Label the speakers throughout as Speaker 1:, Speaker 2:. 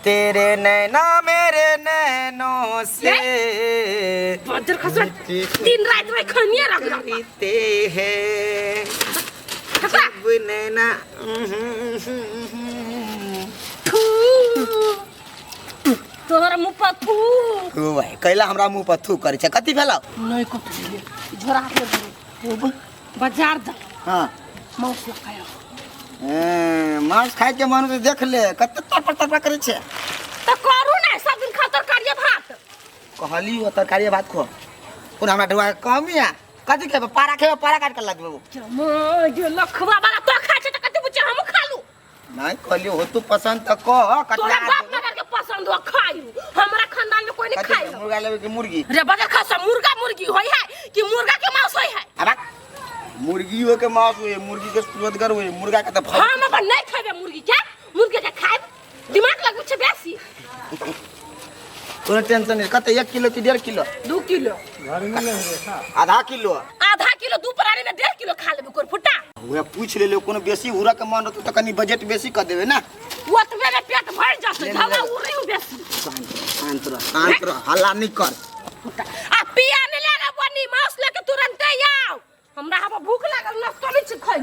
Speaker 1: तेरे नैना मेरे नैनों से
Speaker 2: बज्जर खसरा दिन रात में खनिया रख रख
Speaker 1: पीते हैं जब नैना
Speaker 2: तोहर मुँह पर थू
Speaker 1: ओ भाई कैला हमरा मुंह पर थू करै छै कथी भेलौ
Speaker 2: नहीं को झोरा हाथ में धरू बाजार जा
Speaker 1: हाँ
Speaker 2: मांस लखाया
Speaker 1: ए, मांस खाय के मन तऽ देख ले कते तड़पड़ तड़पड़ करै छै
Speaker 2: तो करू ना सब दिन खा तरकारी भात
Speaker 1: कहली ओ तरकारी भात खो कोन हमरा ढुआ के कमी है कथी खेबै पारा खेबै पारा काटि के लगबै
Speaker 2: जमा ये लखवा वाला तो खा छै त कते बुचे हम खा लू
Speaker 1: नहीं कहली हो तू पसंद तऽ कह
Speaker 2: तोरा
Speaker 1: कतना
Speaker 2: बाप मगर के पसंद हो खाई हमरा खानदान में कोई नहीं
Speaker 1: कथी
Speaker 2: खाई
Speaker 1: मुर्गा लेबै कि मुर्गी
Speaker 2: रे बदल खा सब मुर्गा मुर्गी होई है कि मुर्गा के मांस होई है
Speaker 1: अब मुर्गी हो के मांस हुए मुर्गी के सुअदगर हुए मुर्गा के तऽ
Speaker 2: हम अपन नहीं खेबे मुर्गी के मुर्गी के खाइब दिमाग लगबै छै बेसी
Speaker 1: कोनो टेंशन नहीं कते 1 किलो कि 1.5 किलो
Speaker 2: 2 किलो
Speaker 1: आधा किलो
Speaker 2: आधा किलो दू परारी में 1.5 किलो खा लेबे कोर फुटा
Speaker 1: उहे पूछ ले कोनो बेसी उड़ा के मन रहतौ तऽ कनी बजट बेसी कऽ देबै ना
Speaker 2: ओतबे में पेट भर जाते
Speaker 1: ले, ले,
Speaker 2: धवा
Speaker 1: ले।
Speaker 2: उड़ी बेसी
Speaker 1: शांत शांत रह शांत रह हल्ला नहीं कर
Speaker 2: फुटा आ पिया ने ले रे बनी मांस लेके तुरंते आओ हमरा हवा भूख लागल नाश्तो नहीं छै खाइ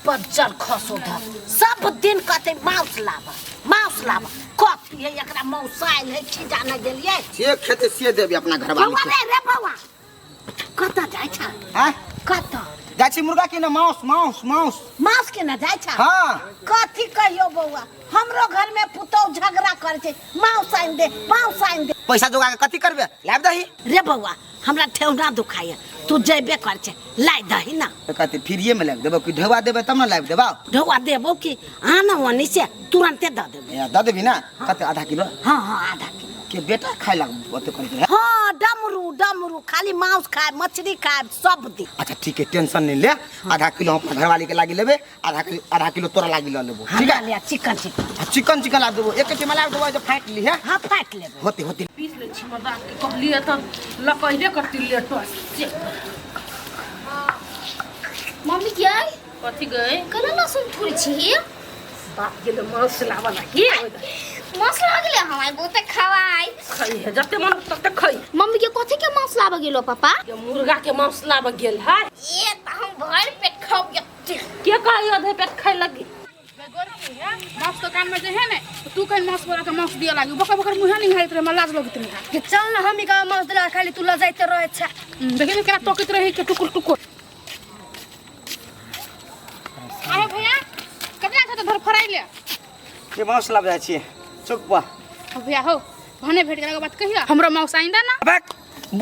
Speaker 3: बज्जर खसो धर सब दिन कहते माउस लाबा माउस लाबा कथी है एकरा मौसा आयल है की जाने गेलियै
Speaker 1: से खेते से देबी अपना घरवाली
Speaker 3: बौआ
Speaker 1: के
Speaker 3: रे रे बौआ कतऽ जाइ छ
Speaker 1: हैं
Speaker 3: कतऽ
Speaker 1: जाइ छी मुर्गा की ना माउस माउस माउस
Speaker 3: माउस के ना जाइ छ
Speaker 1: हाँ
Speaker 3: कथी कहियो बौआ हमरो घर में पुतोह झगड़ा करै छै माउस आनि दे माउस आनि दे
Speaker 1: पैसा जोगा के कथी करबे लाब दही
Speaker 3: रे बौआ हमरा ठेहुना दुखाइए तू जैबे कर छै लाइ दही ना
Speaker 1: तो कहते फ्रीए में लाबि देबो कि ढेवा देबे तब ना लाबि देबो
Speaker 3: ढौआ देबो कि आना ओनी से तुरंते दऽ देबो
Speaker 1: ए, दऽ देबी ना कते आधा किलो
Speaker 3: हाँ हाँ आधा किलो
Speaker 1: के बेटा खाय लग ओते करै छै
Speaker 3: हाँ डमरू डमरू खाली मांस खाए मछली खाए सब दिन
Speaker 1: अच्छा ठीक है टेंशन नहीं ले आधा किलो हम अपना घरवाली के लागी लेबे आधा किलो आधा किलो तोरा लागी ल लेबो ठीक है
Speaker 3: लिया चिकन चिकन
Speaker 1: आ चिकन चिकन ला देबो एक टिमा ला देबो जे फाटि ली है
Speaker 3: हाँ फाटि लेबो
Speaker 1: होते होते
Speaker 2: पीस ले छी मर्दा के कहलिए तऽ लकैबे करती लेटो से
Speaker 4: मम्मी के
Speaker 2: कथी गए
Speaker 4: केना लहसुन थोड़े छी
Speaker 2: बाप गेल मांस लाबऽ लागी
Speaker 4: मांस लागले हमारे बहुते खवाई
Speaker 2: खई है जते मन तते खई
Speaker 4: मम्मी के कथी के मांस लाबऽ गेलो पापा
Speaker 2: के मुर्गा के मांस लाबऽ गेल है
Speaker 4: ए त हम भर पेट खाओ
Speaker 2: के कही आधे पेट खाए लगी
Speaker 5: मांस दुकान में जे है ने तू कहीं मांस बोला के मांस दिया लागी बकर बकर मुँह नहीं हाइत रहे हमरा लाज लगत रहे
Speaker 6: के चल ना हम का मांस दिला खाली तू लजाइते रहे छा
Speaker 5: देखी ने केना तोकैत रहे के टुकुर टुकुर अरे भैया कितना छै तो धर फराइ ले
Speaker 1: के मांस लाब जाइ छियै चुप बा
Speaker 5: भैया हो भने भेट गेला के बात कहिया हमरो मांस आइंदा ना
Speaker 1: अबे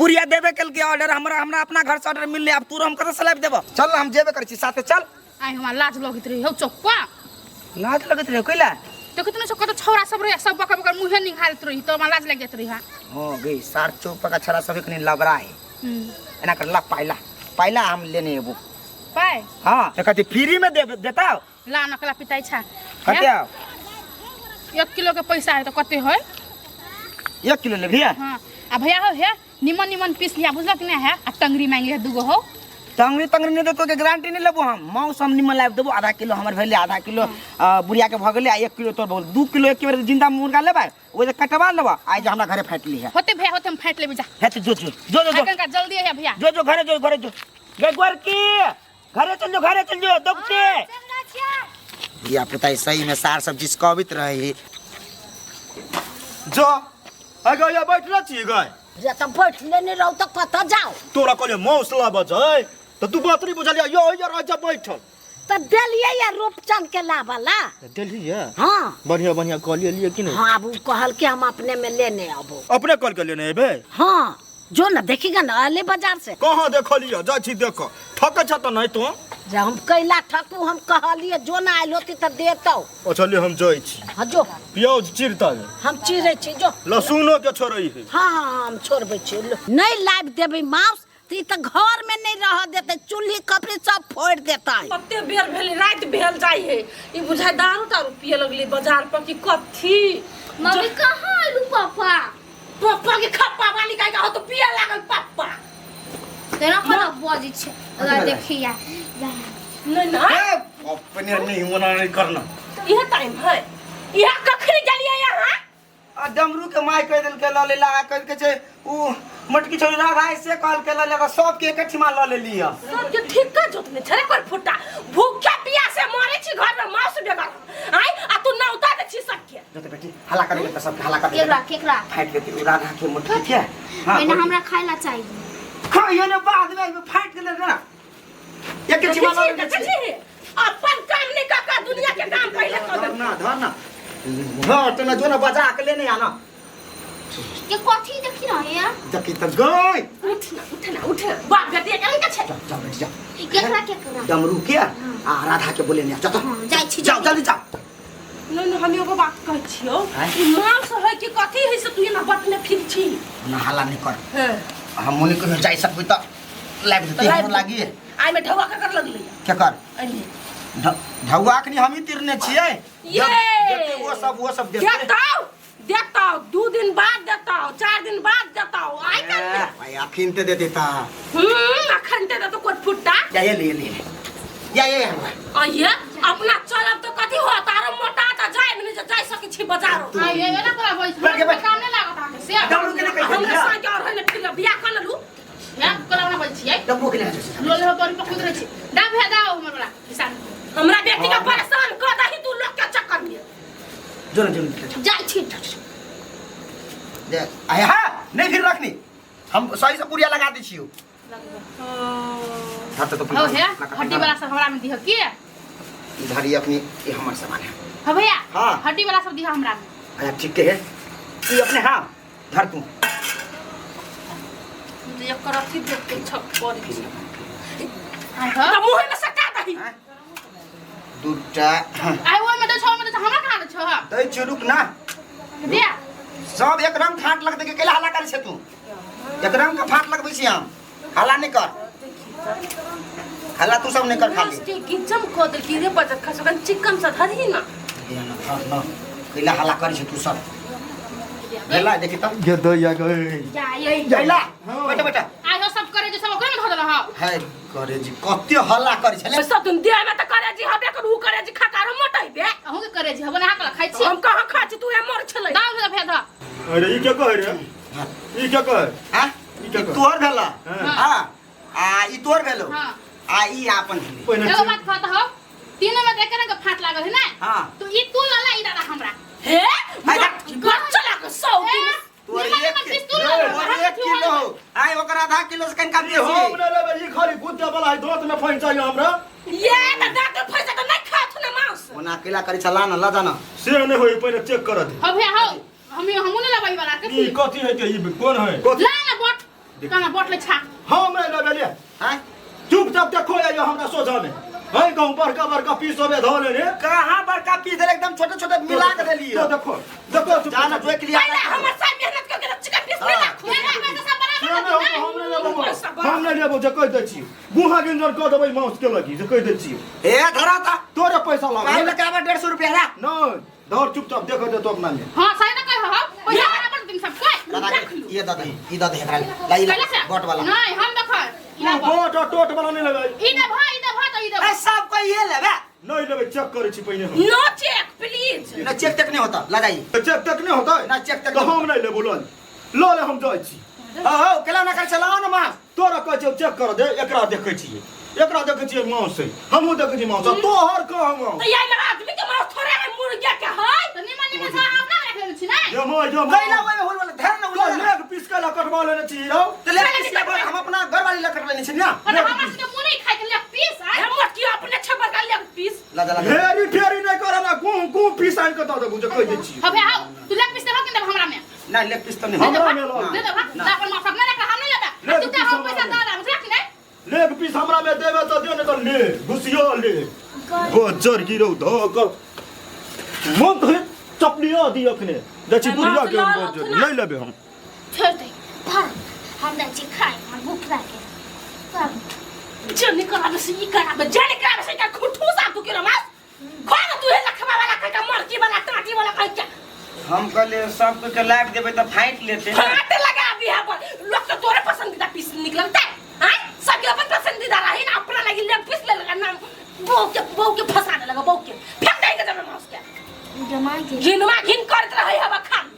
Speaker 1: बुढ़िया देबे केलकै ऑर्डर हमरा हमरा अपना घर से ऑर्डर मिलले अब तू हम कतऽ से लाबि देबो चल हम जेबे करै छी साथे चल
Speaker 5: आइ हमरा लाज लगैत रहे हो चौपा
Speaker 1: लाज लगैत रहे कैला
Speaker 5: देखैत नहि छौ कत छौड़ा सब रहे सब बकर बकर मुँहे निहारैत रही तो हमरा लाज लागि जाइत रही हाँ
Speaker 1: हो गई सार चौपा का छड़ा सब कनी लबरा है एना कर ला पाइला पाइला हम लेने एबो
Speaker 5: पाइ
Speaker 1: हाँ तो कहती फ्री में दे देता
Speaker 5: ला नकला पिताई छा
Speaker 1: कते आओ
Speaker 5: 1 किलो के पैसा है तो कते है
Speaker 1: 1 किलो लेबही
Speaker 5: हाँ आ भैया हो हे निमन निमन पीस लिया बुझलक नहीं है आ टंगरी मांगे है दूगो हो
Speaker 1: टंगरी तंगरी नहीं देतो के गारंटी नहीं लेबो हम मांस हम निमन लाबि देबो आधा किलो हमर भेलै आधा किलो बुढ़िया के भऽ गेलै आ 1 किलो तोर भऽ गेल 2 किलो एक बेर जिंदा मुर्गा लेबै ओ जे कटवा लेबो आइ जे हमरा घरे फाटि ली है
Speaker 5: होते भैया होते हम फाटि लेबै जा
Speaker 1: हे तो जो जो जो जो जो
Speaker 5: कनका जल्दी है भैया
Speaker 1: जो जो घरे जो घरे जो गे गोरकी घरे चल जो घरे चल जो दोगते धिया पुता सही में सार सब जिसकबित रहे
Speaker 7: जो अगे या बैठल छी गए
Speaker 3: रे तऽ बैठले नहि रहू तऽ कतऽ जाउ
Speaker 7: तोरा कहलियै माउस लाबऽ छै तऽ तू बात नहि बुझलियै यो या राजा बैठल
Speaker 3: तऽ देलियै या रूपचंद के लाबऽ ला
Speaker 7: देलियै
Speaker 3: हाँ
Speaker 7: बढ़िया बढ़िया कहलियै लिए कि नहि
Speaker 3: हाँ आब उ कहल कि हम अपने में लेने अबो
Speaker 7: अपने कल के लेने एबै
Speaker 3: हाँ जो ना देखिएगा ना अले बाजार से
Speaker 7: कहाँ देखलियै जाइ छी देख ठकै छ तऽ नहि तू
Speaker 3: जे हम कैला ठकू हम कहलिए जो ना आयल होती तऽ देतौ
Speaker 7: अच्छा ले हम जाइ छी
Speaker 3: हाँ जो
Speaker 7: प्याज चिरता है
Speaker 3: हम चिरै छी जो
Speaker 7: लहसुनो के छोड़ै है
Speaker 3: हाँ हाँ हाँ, हम छोड़बै छी नहि लाबि देबै मांस तऽ ई तऽ घर में नहि रह देतै चूल्ही कपड़ी सब फोड़ि देतै
Speaker 2: कते बेर भेलै राति भेल जाइ है ई बुझाइ दारू तारू पिए लगली बाजार पर कि कथी
Speaker 4: मम्मी कहाँ आलू पापा
Speaker 2: पप्पा के खप्पा वाली गाय हो तो पिए लागल पप्पा
Speaker 4: तेरा कोना बजै छै ओकरा देखिया
Speaker 2: नहीं ना
Speaker 7: अपने नहीं मना नहीं करना
Speaker 2: यह टाइम है यह कखनी गेलियै यहाँ
Speaker 1: डमरू के माय कह देलकै लऽ ले ला, कह के छै उ मोटकी छोरी राधा से कहलकै लऽ ले, सबके एकठिमा लऽ लेली ह।
Speaker 2: सबके ठीक का जोतने छरे कोई फुट्टा भूखे प्यासे मरे छी घर में मांस बेगर आय आ तू नौता दे छी सबके।
Speaker 1: जोते बेटी हल्ला कर लेते, सबके हल्ला कर
Speaker 4: केकरा
Speaker 1: लेते।
Speaker 4: केकरा
Speaker 1: फाटि लेते उ राधा के मोटकी के। हां
Speaker 4: पहिने हमरा खाय ला चाहिए।
Speaker 1: खाइयो ने बाद में फाटि गेलै ना, एक ठिमा लऽ लेने
Speaker 2: देखै
Speaker 1: छी।
Speaker 2: छी अपन काम नहीं काका दुनिया के काम पहले कर दे।
Speaker 1: धर ना, धर ना, धर तो ना, जो ना बजा के लेने आना।
Speaker 4: ये कथी देखी ना यार?
Speaker 1: देखी त गई।
Speaker 2: उठ ना, उठ ना, उठ ना, बाप बेटी के के छै।
Speaker 1: जा जा बेटी जा।
Speaker 4: केकरा केकरा?
Speaker 1: डमरू के आ राधा के बोले ने, जा तो।
Speaker 4: हां जाय छी।
Speaker 1: जाओ जल्दी जाओ।
Speaker 2: नहीं नहीं, हम एगो बात कहै छियौ,
Speaker 1: आँय?
Speaker 2: ई मांस है कि कथी है से तू एना बटने फिर छी?
Speaker 1: ना हल्ला नहीं कर।
Speaker 2: हां
Speaker 1: हम मुनि कहियो जाय सकबै त लाबि देतै,
Speaker 2: लाबि
Speaker 1: हमरो लागी।
Speaker 2: आइ में ढौआ ककर लगलै?
Speaker 1: के कर
Speaker 2: अइले
Speaker 1: ढौआ अखनी हमही तिरने छियै।
Speaker 2: ये!
Speaker 1: देतै वो सब, वो सब देतै।
Speaker 2: देतौ देतौ, 2 दिन बाद देतौ, 4 दिन बाद देतौ। आइ काल्हि
Speaker 1: ए, भाई अखन ते देतै त।
Speaker 2: अखन ते देतौ कोट फुट्टा।
Speaker 1: या ये ले, ये ले, या ये हमरा।
Speaker 2: आइए अपना चलब तो कथी होत, आरो मोटा त जाय नहीं जे जाय सकै छी बाजारो।
Speaker 5: आइ ये ना कोला बोल
Speaker 1: बैठ के बैठ।
Speaker 5: काम नहीं लागत अहाँके से।
Speaker 1: डमरू के नहीं कहि
Speaker 2: हमरा
Speaker 1: देलियै।
Speaker 2: संग और है ने फिर बियाह कर लेलु।
Speaker 5: या कोला ना बोल छियै।
Speaker 1: डमरू के नहीं।
Speaker 5: लोल हो बड़ी पकुद रहै छी। दा भे दाओ हमर वाला किसान।
Speaker 2: हमरा बेटी के परेशान कर दही तू लोग के चक्कर में।
Speaker 1: जो ना, जो ना,
Speaker 4: जाय छी।
Speaker 1: दे आय हां नहीं फिर रखनी, हम सही से पुरिया लगा दै छियौ। धर तो
Speaker 5: हो हे हड्डी वाला सब हमरा में दिह के।
Speaker 1: धरी अपनी ये हमर सामान है।
Speaker 5: हां भैया।
Speaker 1: हां।
Speaker 5: हड्डी वाला सब दिह हमरा में।
Speaker 1: अच्छा ठीक है, ई अपने। हां धर तू।
Speaker 2: जे एकर अथी देख के छप पड़ै छै।
Speaker 5: आइ हो
Speaker 2: त मुंह में सटा दही।
Speaker 1: दूटा
Speaker 5: आइ ओइ में दे छौ, ओइ में दे छौ, हमरा कहाँ दे छौ?
Speaker 1: दै छियौ, रुक ना।
Speaker 5: दे
Speaker 1: सब एक रंग फाट लगतै के कैला हल्ला करै छै तू? एक रंग के फाट लगबै छी हम, हल्ला नहीं कर, हल्ला तू सब नहीं कर खाली।
Speaker 2: के गिजम क देलकी रे बजत खसो कन चिकन से धरही ना।
Speaker 1: दे ना, धर ना, कैला हल्ला करै छै तू सब? भेला देखी त
Speaker 7: गे दैया गई।
Speaker 4: जा ये
Speaker 1: जैला बैठ बैठ।
Speaker 5: आइ हो सब करे जे सब ओकरे में धऽ देलह।
Speaker 1: है करे जी कते हल्ला करै छले।
Speaker 2: सब तुम देह में त करे जी हबे कर, उ करे जी खकारो मोटैबे।
Speaker 5: अहूँ के करे जे हबो ना कला खाइ छी।
Speaker 2: हम कहाँ खा छी, तू ए मर छलै।
Speaker 5: दाओ भे भे धऽ।
Speaker 7: अरे ई के कहै रे? ई के कहै?
Speaker 1: हां
Speaker 7: ई के कहै?
Speaker 1: तोहर भेला।
Speaker 7: हाँ।
Speaker 1: हां आ ई तोहर भेलो।
Speaker 5: हां।
Speaker 1: आ ई आपन भेलै।
Speaker 7: पहिने
Speaker 5: एगो बात कहत हो, तीनों में एक रंग के फाट लागल है ना?
Speaker 1: हां।
Speaker 5: तो ई तू लला, ई दादा हमरा।
Speaker 2: हे
Speaker 1: हाय,
Speaker 2: गट चला के 100 दिन
Speaker 1: तोहर
Speaker 5: निमन
Speaker 1: एक
Speaker 5: निमन पीस तू लला,
Speaker 1: तोहर
Speaker 5: हम
Speaker 1: 1
Speaker 5: क्यों
Speaker 1: किलो
Speaker 5: लेबै?
Speaker 1: आइ ओकर आधा किलो से कनिका
Speaker 7: ई
Speaker 1: बेसी।
Speaker 7: हम नहि लेबै, ई खाली गुद्दे वाला है, दांत में फंसि जाइए हमरा।
Speaker 2: ये त दांत में फंसि त नहीं खात ना मांस।
Speaker 1: ओना अकेला करै छला ना, ल जाना।
Speaker 7: से नहि होई, पहिने चेक कर दे।
Speaker 5: हो भैया हो, हम हमहूँ नहीं लेबै ई वाला के।
Speaker 7: ई कथी है के, ई कोन है?
Speaker 5: ला ना बोट, कना बोट ले छा।
Speaker 7: हम नहि लेबै ले।
Speaker 1: हां
Speaker 7: चुपचाप देखो आइयो हमरा सोझा में। है कहूँ बड़का बड़का पीस होबे धो लेने।
Speaker 1: कहाँ बड़का पीस देले, एकदम छोटे छोटे मिला के देलिए।
Speaker 7: तो देखो देखो चुप
Speaker 1: जाना जोख लिया।
Speaker 2: पहले हमर से मेहनत करके चिकन पीस नहीं राखू।
Speaker 5: मेरा पैसा सब
Speaker 7: से
Speaker 5: बराबर
Speaker 7: नहि होतौ, हम नहि लेबो, हम नहि लेबो जे कहि दै छी। गुहा गिंजर कऽ देबै मांस के लगी जे कहि दै छी।
Speaker 1: ए धरा ता
Speaker 7: तोरे पैसा
Speaker 1: काहे
Speaker 7: लागल।
Speaker 1: लगा 150 रुपया रा।
Speaker 7: नहि धर चुपचाप देखो दे तो अपना में।
Speaker 5: हां सही तो कह हो, पैसा बराबर दिन सब कोई।
Speaker 1: दादा के ये दे, ई दे एकरा ले। ला ई ला,
Speaker 5: कैला से?
Speaker 1: गोट वाला।
Speaker 5: नहीं हम देखो ई
Speaker 7: तू
Speaker 5: ना बोट।
Speaker 7: गोट और टोट वाला नहि लेबै।
Speaker 5: ई दे भा, ई दे भा तो ई दे।
Speaker 1: ए सब कोई ये लेबे।
Speaker 7: नहीं लेबै, चेक करै छी पहिने हम।
Speaker 2: नो चेक प्लीज।
Speaker 1: ना चेक तक नहीं होता, ला जाइए।
Speaker 7: चेक तक नहीं होता?
Speaker 1: ना चेक तक
Speaker 7: तो
Speaker 1: नहीं
Speaker 7: हम नहीं लेबो, ल ल ले हम जाइ छी।
Speaker 1: हो हो केला ना कर चलाओ ना मांस।
Speaker 7: तोरा कहै छियौ चेक कर दे, एकरा देखै छियै, एकरा देखै छियै मांस है, हमहूँ देखै छियै मांस, तोहर कहाँ मांस?
Speaker 2: त ये में आदमी के मांस थोड़े है, मुर्गा के है।
Speaker 5: तो निमन निमन से हम ना रख लेने छी ना।
Speaker 7: ये मां ये मां
Speaker 1: कैला ओए होल वाला धर ना
Speaker 7: तो
Speaker 1: उला।
Speaker 7: लेग पीस के ला कटवा लेने छी रौ।
Speaker 1: तो लेग पीस ले, हम अपना घर वाली ला कटवा छी ना।
Speaker 5: पर हमरा सबके मुंह नहीं खाइ के लेग पीस आ।
Speaker 2: हे मोटकी अपने छबर का लेग पीस।
Speaker 1: ला जा ला जा।
Speaker 7: हेरी फेरी नहीं करे ना, गुं गुं पीस आनि के दऽ देबू जे कहि दै छी।
Speaker 5: हो भैया हो, तू लेग पीस देबो कि देबो हमरा में?
Speaker 1: नहीं लेग पीस तो नहीं।
Speaker 7: हमरा में लऽ।
Speaker 5: दे देबो ना अपन मां सब नहीं रख, हम नहीं लेबे।
Speaker 7: लेग
Speaker 5: तू
Speaker 7: पीस
Speaker 5: हम
Speaker 7: हमरा
Speaker 5: पैसा
Speaker 7: में।
Speaker 5: दे दे, बुझला कि नहीं?
Speaker 7: लेग पीस हमरा में देबे तऽ दे, नहीं तऽ ले घुसियो ले। गोजर गिरौ धऽ कऽ मन तऽ चपलिया दी अखने देखी बुढ़िया के गोजर नहीं लेबे हम।
Speaker 4: छोड़ दे धर, हम जाइ छी खाय, हमरा भूख लागे।
Speaker 2: जे निकल से ई कराबे, जे निकल से का खुठू सा तू के मांस खा ना तू, हे लखवा वाला कह के मरकी वाला टाटी वाला कह के।
Speaker 1: हम कहले सब कोई के लाभ देबै त फाइट लेते ना।
Speaker 2: फाट लगा भी है पर लोग तो तोरे पसंदीदा पीस निकलते हैं, सबके अपन पसंदीदा रही ना, अपना लगी लेग पीस ले लगा ना, बहू के फंसा दे लगा, बहू के फेंक देंगे जब मांस के
Speaker 4: जमा के
Speaker 2: घिनवा घिन करत रहे हवा खाली।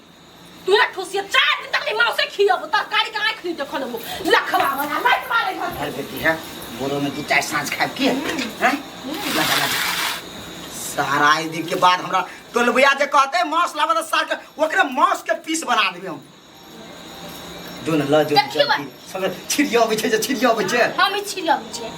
Speaker 2: खियबो तरकारी के आँख नहीं देखल लेबो लखवा वाला लाइट मारे घर
Speaker 1: घर बेटी है बोरो में दू चार साँझ खाब के हैं लगा लगा सारा आई दिन के बाद हमरा टोलबैया जे कहते मांस लाबे त सार के ओकरे मांस के पीस बना देबे हम। जो न ल जो
Speaker 4: देखियौ
Speaker 1: सब छिड़िया अबै छै जे छिड़िया अबै छै।
Speaker 4: हम ही छिड़ियाबै छियै।